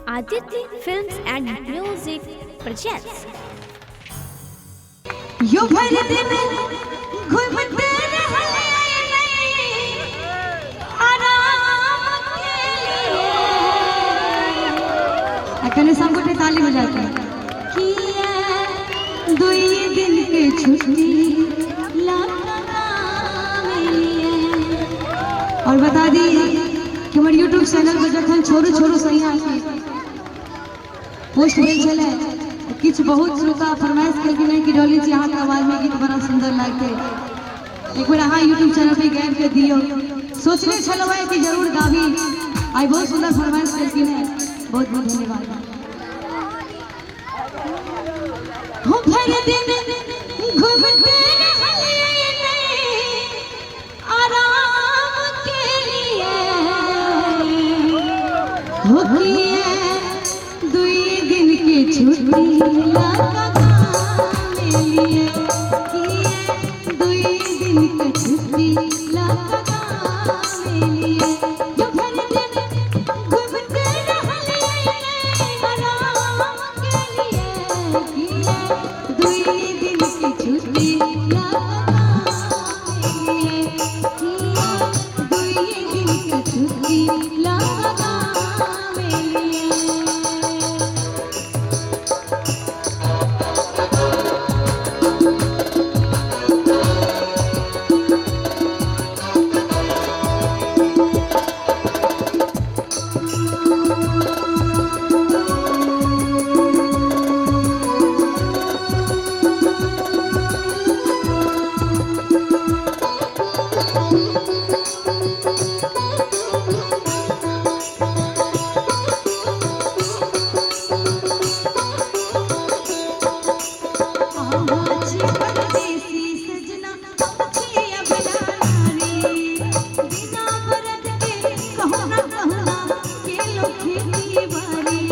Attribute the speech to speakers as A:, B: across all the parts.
A: Aditya Films and Music presents.
B: यो भर दिन घूमते रहले आराम के लिए। आ कने सब गोटे ताली बजा के किया दुई दिन के छुट्टी लाका मिलिए। और बता दी कि हमर यूट्यूब चैनल पर जखन छोड़ू छोड़ू सैया के पोस्ट भेल छलै, किछु बहुत श्रोता फरमाइश केलखिन हँ कि डॉली जी अहाँके आवाजमे गीत बड़ा सुन्दर लागतै, एक बेर अहाँ यूट्यूब चैनल पे गाबि के दियौ। सोचने छलहुँ हँ कि जरूर गाबी, आइ बहुत सुन्दर फरमाइश केलखिन हँ, बहुत बहुत धन्यवाद। हम भरि दिन घूमते रहलियै आराम के लिए, हो किए दुई दिन के छुट्टी लगा लिए, किए दुई दिन के छुट्टी लगा लिए। जो भर दिन घूमते रहलियै आराम के लिए, किए दुई दिन के छुट्टी लगा लिए, किए दुई दिन के छुट्टी लगा लिए। आवाज परदेसी सजना छी अबला नारी, बिना बरत के कहुना कहुना के लो खेती बारी।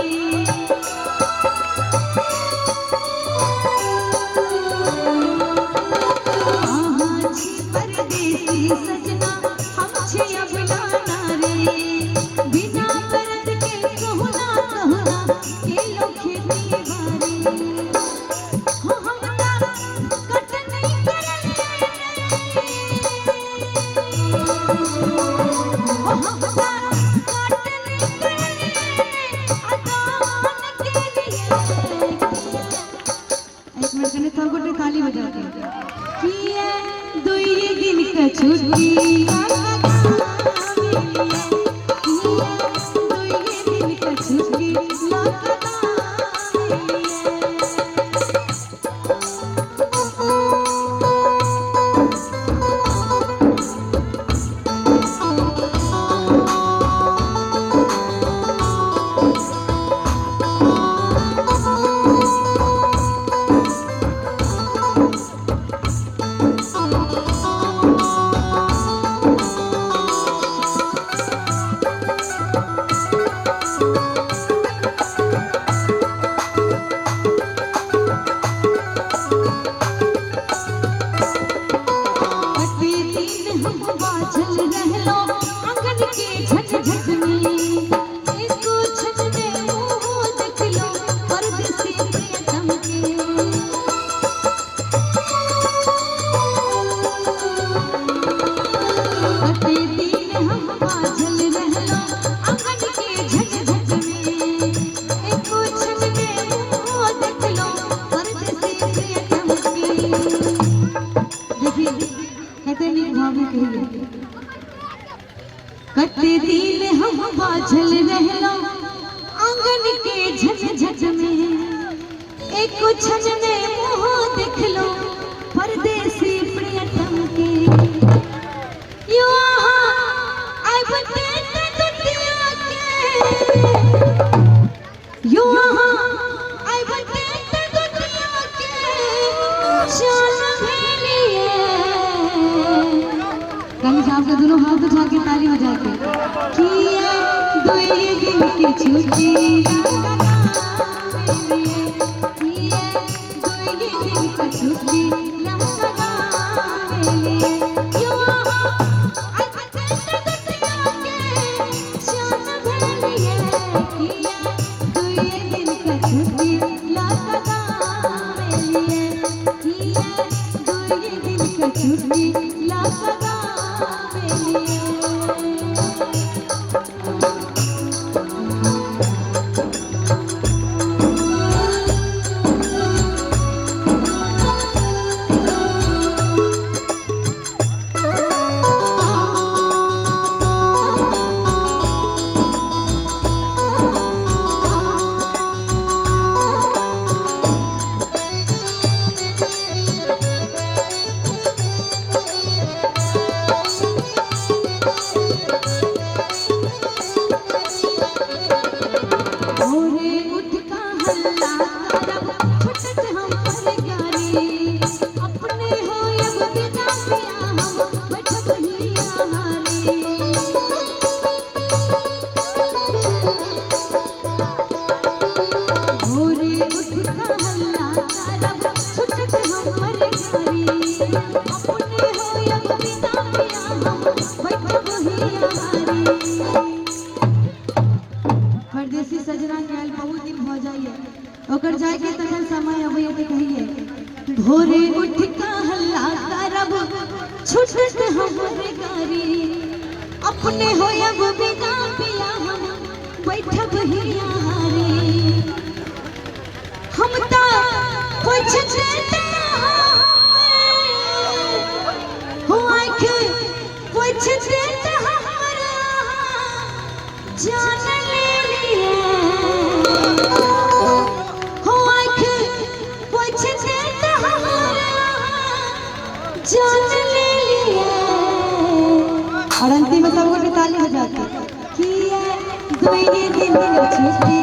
B: आहाँ छी परदेसी सजना हम छी अबला नारी, बिना बरत के कहुना कहुना के लो खेती बारी। हो हमरा कट नहीं करलियै, हो हमरा कट नहीं करलियै अदान के लिए। एक मिनट कने सब गोटे ताली बजा के किए दुई दिन के छुट्टी लगा मिलिए, किए दुई दिन के छुट्टी लगा मिलिए। कते दिन हम बाझल रहलो आंगन के झंझट में, एको क्षण में मुँह देखलो परदेसी प्रियतम के। कते दिन हम बाझल रहलो आंगन के झंझट में, एको क्षण में मुँह देखलो परदेसी प्रियतम के। देखिए कते नीक भाव में कहिए, कते दिन हम बाझल रहलो आंगन के झंझट में, एक क्षण में मुँह देखलो परदेसी प्रियतम के। यो आहा आबते ते दुनिया के, यो आहा आबते ते दुनिया के चल भेलिए। कल साहब के दोनों हाथ उठा के ताली बजा के किए दुई दिन की छुट्टी लगा मिलिए, किए दुई दिन की छुट्टी लगा मिलिए। यो आहा आबते ते दुनिया के चल भेलिए, किए परदेसी सजना के आयल बहुत दिन भऽ जाइए, ओकर जायके तखन समय अबैए तऽ कहिए भोरे उठ कऽ हल्ला करब छुटत हमर गाड़ी, अपने होयब बिना पिया हम बैठब हिया हारी। हम तऽ पूछते हो आँख पूछते हमरा जान ले लिया, हो आँख पूछते हमरा जान ले लिया। और अंतिम में सब गोटे ताली बजा के किया दुई दिन छुट्टी।